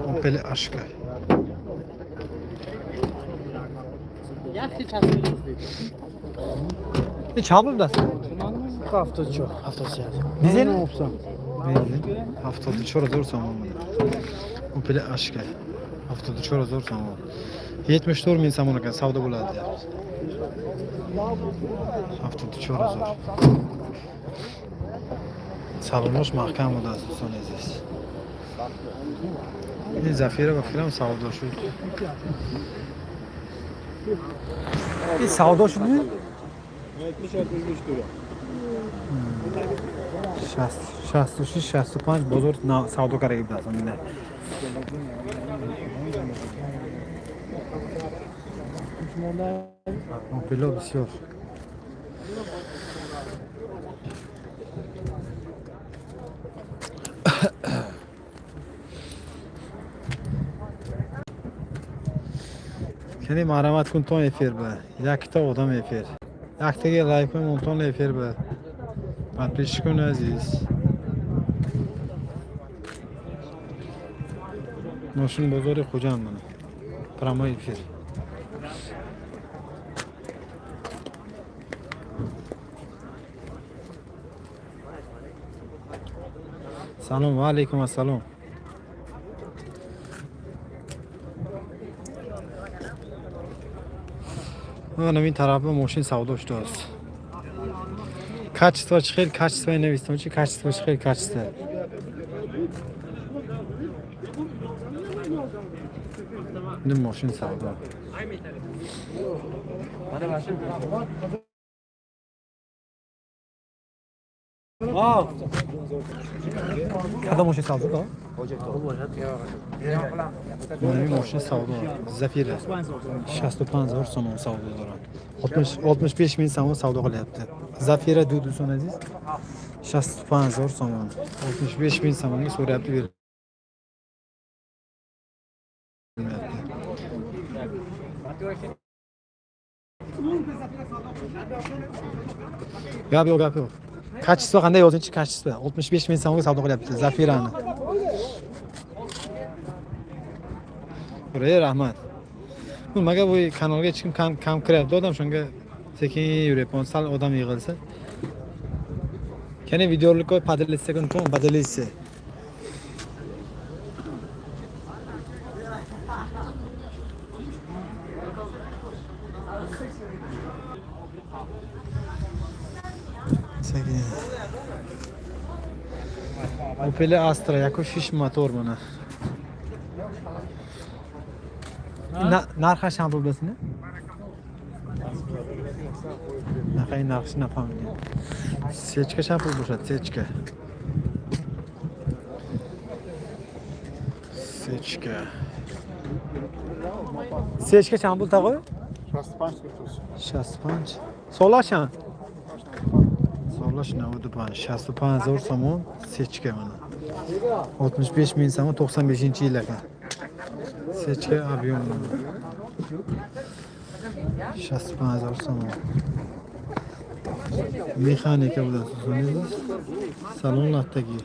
Opel Astra. Чанд пул даст? 74, 73. Дизел? Бензин. 74 000 сомон буда. Opel Astra. 74 000 сомон. 74 ming сомон ekan, savdo bo'ladi deyapti. 74 000. Salonlash mahkam bo'ladi, do'stlar aziz. Ин Зафира ба фикрам савдо шуд. Ин савдо шудми? 70-73 lira. 66, 65 бозор савдо карда будааст ина. Опело бисёр. Кани, марҳамат кун то эфир ба. Якта одам эфир. Яктаги лайк кун, монтон эфир ба. Подписчик кун, азиз. Мошин бозори Хуҷанд мана. Прямой эфир. Салом ва алейкум ассалом. Ман ин тарафа мошин савдо шудааст. Качество чӣ хел, качество навистам, чи качество, чӣ хел качество. Ин мошин савдо. Кадом мошин савдо да? Ин мошин савдо. Зафира. 65 000 сомон савдо дорад. 60, 65 ming сомон савдо qilyapti. Zafira ду, дӯстон азиз. 65 000 сомон. 65 ming somonga so'rayapti, berilmayapti. Gap yo'q, gap yo'q. Качество qanday, yozingchi, качество. 65 ming so'mga savdo qilyapti Zafirani. Ey, rahmat. Nimaga bu kanalga hech kim kam, kam kiryapti odam, shunga sekin yuryapman, sal odam yig'ilsa. Kani, videolik qo'y, поделиться kun, поделиться. Sekin. Opel Astra, яку шиш мотор mana. Нархаш чанд пул bilasizmi? Нархи нархи нафаҳмидем. Сечка чанд пул бошад? Сечка. Сечка. Сечка чанд пул, таг'о? 65 kurtulsun. 65. Солаш чанд? Солаш 95. 65 000 сомон сечка mana. 65 ming сомон, 95 yil ekan. Сечка объем. 65 000 сомон. Mexanika bo'ladi, tushundingiz? Salon lattagi.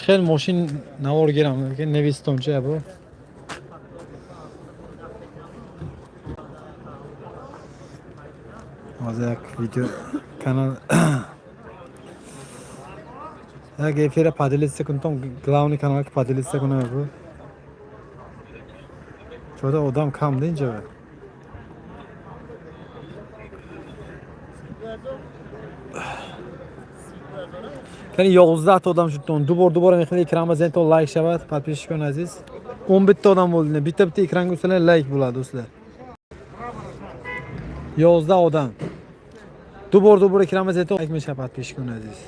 Хел мошин навор гирам, ки навистон чи або? Ҳозир як видео канал, як эфира поделиться кунтон, главный канал ки поделиться кунам або. Чода одам кам да инҷа. Кани, 11 та одам шудтон. Ду бор, ду бор мехоҳед экран базанед, то лайк шавад. Подписчик он азиз. 11 та одам bo'ldi. Bitta bitta ekranga ursalar, layk bo'ladi, do'stlar. 11 odam. Ду бор, ду бор экран базанед, то лайк мешавад, подписчик он азиз.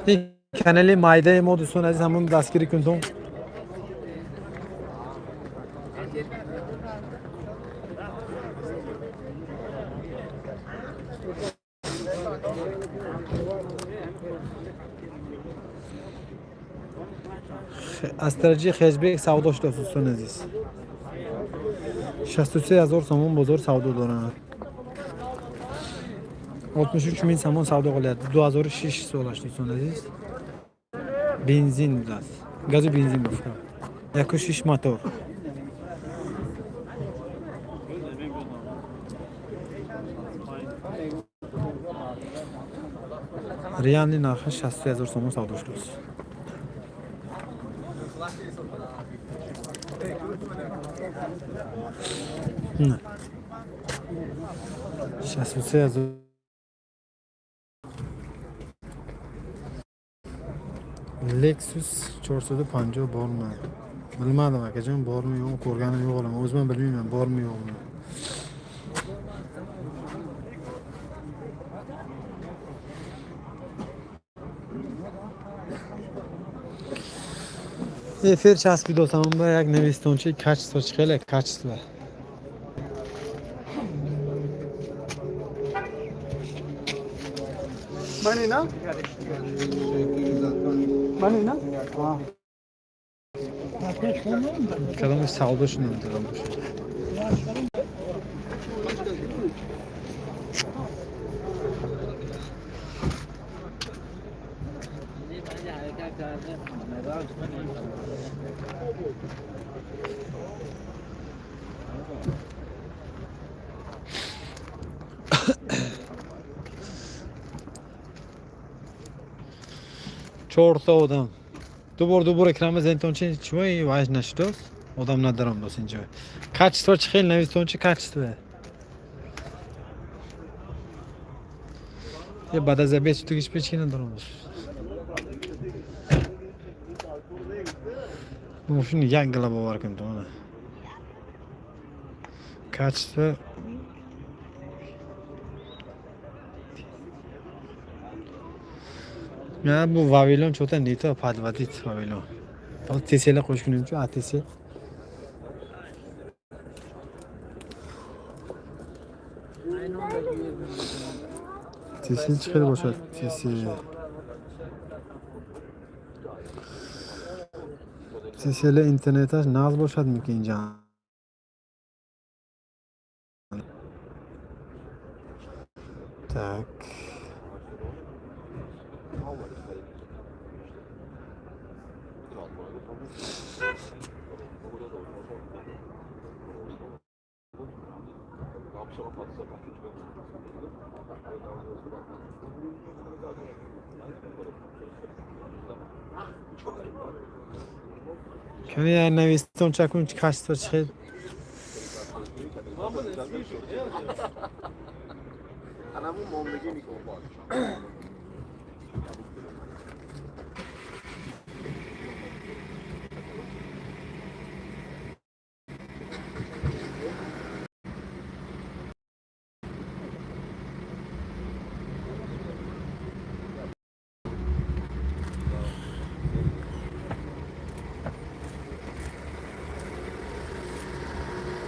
Ин канали майдаи мо, дӯстон азиз, ҳамон дастгирӣ кунтон. Астра Ҷи хэтчбек савдо шудааст, дӯстони азиз. 63 000 сомон бозор савдо доранд. 63 мин сомон савдо qilyapti. 2006 солаш, дӯстони азиз. Бензин будааст. Газу бензин ба фикрам. 1,6 мотор. Реальный нархи 63 000 сомон савдо шудааст. На. 63 000. Lexus 450 bormi? Bilmadim, akajon, bormi yo'qmi, ko'rganim yo'q olaman. O'zim ham bilmayman, bormi yo'qmi. Эфир часпидосам ба як навистончи качество чи хеле качество. Мани на? Мани на? Кадомаш савдо шуд, намедонам бошад. Чорта одам. Дубор дубор экран зентон чи чумои важ нашудааст? Одам надарам дос инҷо. Качество чи хел навистон чи качество. Е баъд аз обед тугиш печки надорам дос. Мошини як гала бовар кун то. Качество. Ya bu Vavilon что-то не то подводит Вавилон. TSL qo'yish kunimchu ATC. TSL чӣ хел бошад? TSL. TSL интернеташ нағз бошад мумкин инҷа. Так. Кани я навистон чакун качество чӣ хел?